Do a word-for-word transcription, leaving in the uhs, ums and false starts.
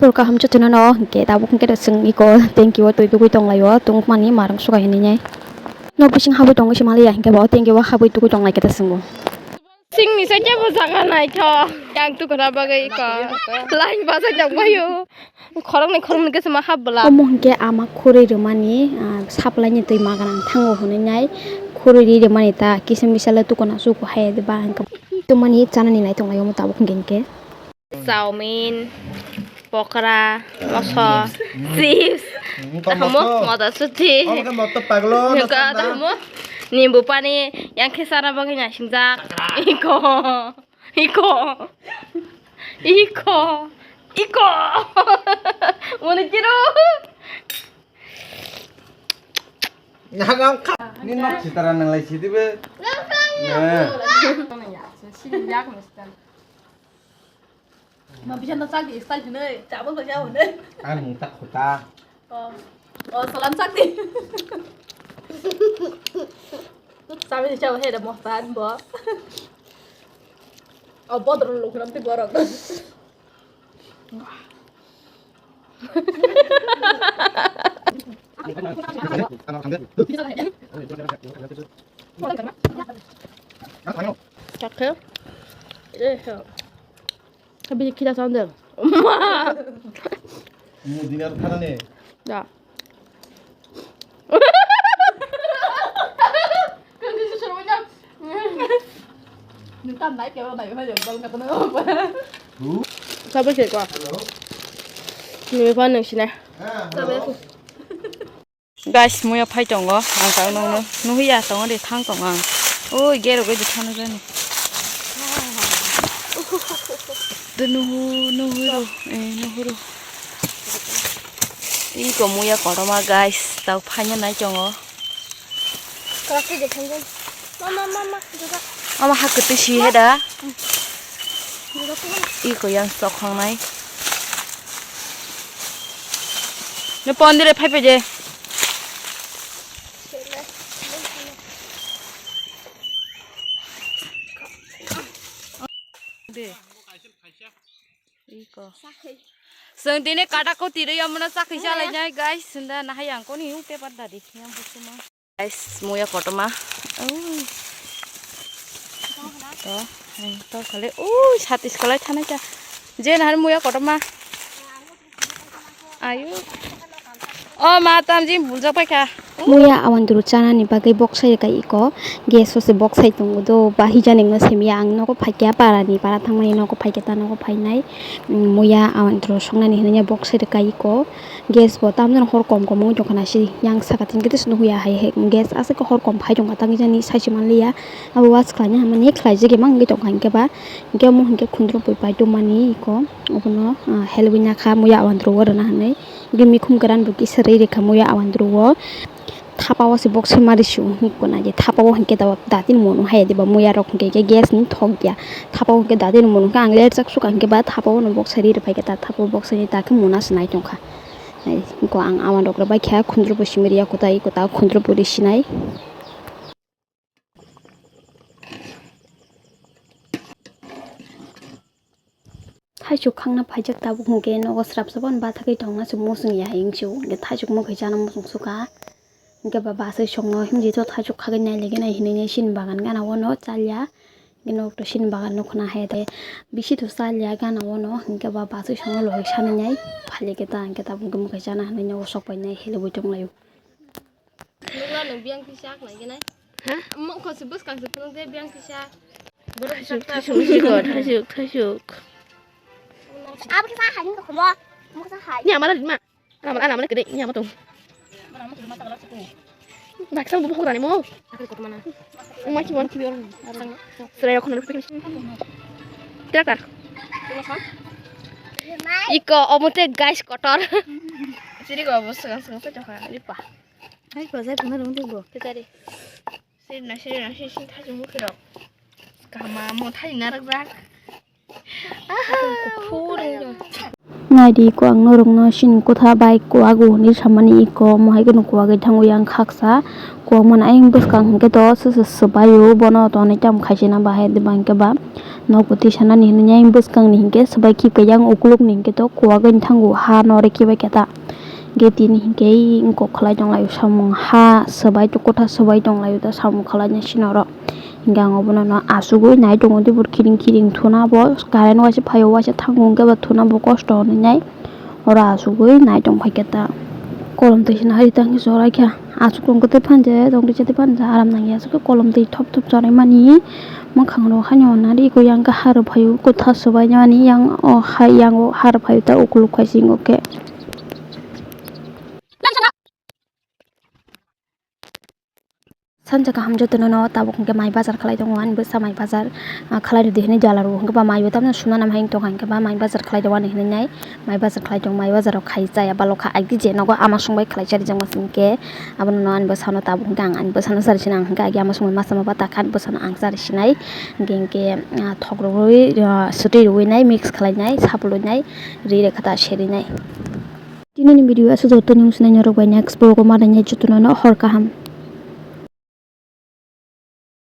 Pur kaham chwtwino no hwnkhe tabuk hwnkhe da chwng iko tanki o twi tugui tonglaio, tungmani marang sugai hinwi nai. Nok bising habwi tongwi se manliya hwnkhe bo tanki o habwi tugui tonglai khe da chwng bo. Singni sakya bo jaga naithok. Yang tukuna bagwi iko. Line bachai tongbaio. Khoroknwi khoroknwi khe chwma hap bwla. Omo hwnkhe ama khurui rwmani, ah, supply ni twi maganang thango hwnwi nai. Khurui ri rwmani ta kisim bisalo tukuna suku hai ba hwnkhe. Tumani chanani nai tonglai omo tabuk hwnkhe hwnkhe. Chowmin, pokora, moso, chips, Mm, tamo, moso. Moda suti. Omo khe moto paglo, Nungka moso na. Tamo, nimbu pani, yang khe sana bagwi naisingjak. Iko, iko, iko, iko. Muni kiro. Nang kha. Ni nok sitara nang lai sidi be. Nang kha. Ne. Sini yak mesti. Ma bisan ta chak di style hinui, chabang ta chao hinui. Ang tak khuta. Oh. Oh, salam chak di. Sabi di chao he da mohtan bo. Oh, bodro lo khram ti borok. Chakhe. Eh, ha. Tapi kita sandal. Mau dinar karena nih. Ya. Sabai se ko. Hello. Nini phone nung sina. Ah, hello. Guys, muya phai tongo. Ang tang nang nung. Nuhiya tongo de thang tong ang. Oi, gero goi de thang nang. De nuhu, nuhu ro. Eh, nuhu ro. Iko muya kotorma, guys. Tau phai nai tongo. Mama, mama, mama, mama. Ama ha kwtwi si he da. Iko yang sok hangnai. Ne pon dire phai phai je. De. Iko. Chwng tini kata ko tiri yamuna chakhi chalai nai, guys. Sunda nahai ang koni yung paper dadi. Yang busuma. Guys, muya kotorma. Ui. To, hai, to khale. Ui, satis kolai thanai ta. Je nahar muya kotorma. Ayu. O ma tamji buljak paikha. Muya awandru chanani bagwi boksai rwkha iko. Gas o se boksai tongo do. Ba hijani wngno simiya ang nogo phaikha parani para thangmani nogo phaikha ta nogo phainai. Mm, muya awandru songnani hinwi boksai rwkha iko. Gas bo tamjani hor kom kom wngwi tongkha naisidi. Yang saka tin khe tei se nuhuya hai hai gas aswk hor kom phai tongkha tangwi jani saisi manliya. Abo was khlaina hamani khlaijak ema wngwi tongkha hinkhe ba. Hinkhe omo hinkhe khundrubui pai tongmani iko. Obono, ah, helwi nakha muya awandru o rwna hinwi. Hinkhe mikhum kwran bo kisa rwi rwkha muya awandru o. Thapa o se boksai mari su hwnwi kona je thapa o hinkhe da-, datin munu hai diba muya rok hinkhe khe gas ni thok ya. Thapa o hinkhe datin munu khe ang lerjak suka hinkhe ba thapa o no boksai ri rwphai khe ta thapa o boksai ni ta khe muna se nai tongkha. Ai, ko ang awan rok rwbai kha khundrubui simi riya kutai kuta khundrubui ri sinai. Thaisuk khangna phaijak tabuk hinkhe nogo srap srap bathagwi tongna se muchung ya hinsuk hinkhe thaisuk mwkhwi chana muchung sukha. Hinkhe ba bachai songno himdi to thaisuk khagwi nailaikhe nai hinwi sini bagan gana o no chalya. Hinkhe nok to sini bagan nukhuna hai tei bisi to chalya gana o no hinkhe ba bachai songno logoi sanwi nai phailai khe ta hinkhe tabuk mwkhwi chana hinwi nogo sok painai helebui tonglaio. Nukla nung biyang kisa khlai khe nai. Ha? Mokho se bwskang se phunuk de biyang kisa. Thaisuk, thaisuk, thaisuk, thaisuk. Abo kisa hai ni khomo. Mo kisa hai. Ni amala lima. Ala amala, ala amala kede ni amato. Baksa bo phok rani mo. Uma ki mon ki biyor. Serai rok khonani phek. Traktor. Iko omote guys kotor. Siri ko bo segang segang se jokha. Lipa. Hai ko jai phunga rung de bo. Pitari. Sirna sirna sir sir thajung bukirok. Kahama mo thai narak jak. Aha. Kuphur wng. Naidi ko ang norokno chini kotha bai kuago hinwi samani, iko mohai kheno kuagwi thango yang khaksa. Kuagmani ayang bwskang hinkhe to se se swbaio, bono to hwnwi tamo khaisina bahai diba hinkhe ba nokbo tisanani hinwi ayang bwskangni hinkhe swbai khibka yang ukulukni hinkhe to kuagwi thango ha nore kibai khe ta. Hinkhe tini hinkhe kok khlai tonglaio samung ha swbai to kotha swbai tonglaio ta samung khlaina sini oro. Hinkhe ang obono no asugwi nai tongo, tei bo kiring kiring thuna bo current waisa phaio, waisa thango hinkhe ba thuna bo kosto hinwi nai oro asugwi nai tong phaikhe ta. Kolom twi sina hari tang jorai kha asuk tong khe tei phanja tong twi cha tei phanja aram nangya asuk kolom twi thop thop chonai mani mwkhang rok haino nari ko yang khe ha rw phaio kotha swbai mani yang o hai yang o ha rw phaio ta ukuluk khai singo khe. Sanja kaham jotono no tabuk hwnkhe mai bazar khlai tongo ani bwsa mai bazar, ah, khlai rwdi hinwi jala rwo hwnkhe ba mai bo tamno suna nam hai wng tongkha hwnkhe ba mai bazar khlai tongo ani hinwi nai mai bazar khlai tongo mai bazar rok khai chaya balokha agdi je nogo ama songbai khlai cha rijak ma singkhe abono no ani bwsano tabuk hwnkhe ang ani bwsano chari sinai ang hwnkhe agi ama songbai masa ma bata kha ani bwsano ang chari sinai hwnkhe hwnkhe, ah, thok rwui, ah, swtwi rwui nai mix khlai nai sapulwi nai ri rwkha ta seri nai. Tini ni video aswk joto ni wngsinai norok bai next vlog o ma nai nai jotono no hor kaham.